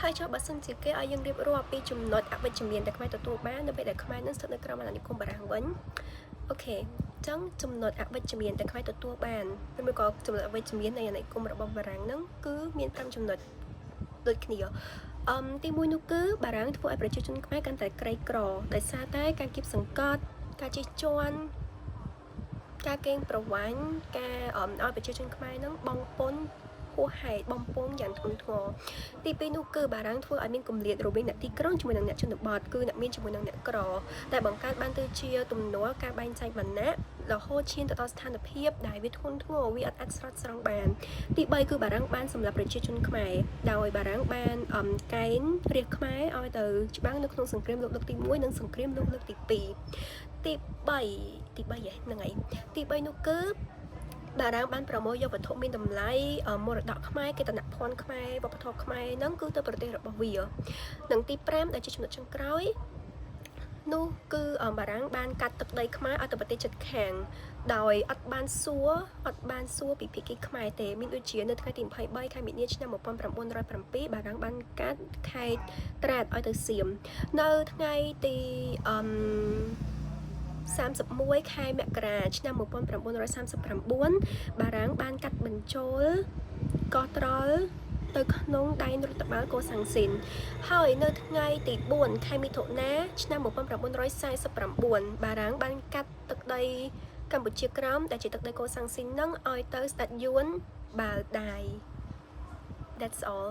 ហើយចុះបើសិនជាគេឲ្យយើងរៀបរាប់ពីចំណុចអវិជ្ជមានដែលខ្មែរទទួលបាននៅពេលដែលខ្មែរនឹងស្ថិតនៅក្រោមអាណានិគមបារាំងវិញ okay ចឹងចំណុចអវិជ្ជមានដែលខ្មែរទទួលបានឬមួយក៏ចំណុចអវិជ្ជមាននៃអាណានិគមរបស់បារាំងហ្នឹងគឺមាន5ចំណុចដូចគ្នាទីមួយនោះគឺបារាំងធ្វើឲ្យប្រជាជនខ្មែរកាន់តែក្រីក្រដោយសារតែការគៀបសង្កត់ការជិះជាន់ការកេងប្រវ័ញ្ចការឲ្យប្រជាជនខ្មែរហ្នឹងបង់ពន្ធហួសហេតុបំពងយ៉ាងធ្ងន់ធ្ងរទីពីរនោះគឺបារាំងធ្វើឲ្យមានគម្លាតរវាងអ្នកទីក្រុងជាមួយនឹងអ្នកជនបទគឺអ្នកមានជាមួយនឹងអ្នកក្រតែបង្កើតបានទៅជាទំនាស់ការបែងចែកវណ្ណៈរហូតឈានទៅដល់ស្ថានភាពដែលវាធ្ងន់ធ្ងរវាអត់អាចស្រោចស្រង់បានទី3គឺបារាំងបានសម្លាប់ប្រជាជនខ្មែរដោយបារាំងបានកែងរាជខ្មែរឲ្យទៅច្បាំងនៅក្នុងសង្គ្រាមលោកលើកទី1និងសង្គ្រាមលោកលើកទី2ទី3ទី3ហ្នឹងហើយទី3នោះគឺបារាំងបានប្រមូលយកវត្ថុមានតម្លៃមរតកខ្មែរកេតនភ័ណ្ឌខ្មែរវប្បធម៌ខ្មែរហ្នឹងគឺទៅប្រទេសរបស់វានិងទី5ដែលជាចំណុចចុងក្រោយនោះគឺបារាំងបានកាត់ទឹកដីខ្មែរឲ្យទៅប្រទេសជិតខាងដោយអត់បានសួរពីភាគីខ្មែរទេមានដូចជានៅថ្ងៃទី23ខែមីនាឆ្នាំ1907បារាំងបានកាត់ខេត្តត្រាតឲ្យទៅសៀមនៅថ្ងៃទីអឺ31ខែមករាឆ្នាំ1939បារាំងបានកាត់បញ្ចូលកោះត្រល់ទៅក្នុងដែនរដ្ឋបាលកូសាំងស៊ីនហើយនៅថ្ងៃទី4ខែមិថុនាឆ្នាំ1949បារាំងបានកាត់ទឹកដីកម្ពុជាក្រោមដែលជាទឹកដីកូសាំងស៊ីននឹងឲ្យទៅស្ដេចយួនបាវដាយ That's all.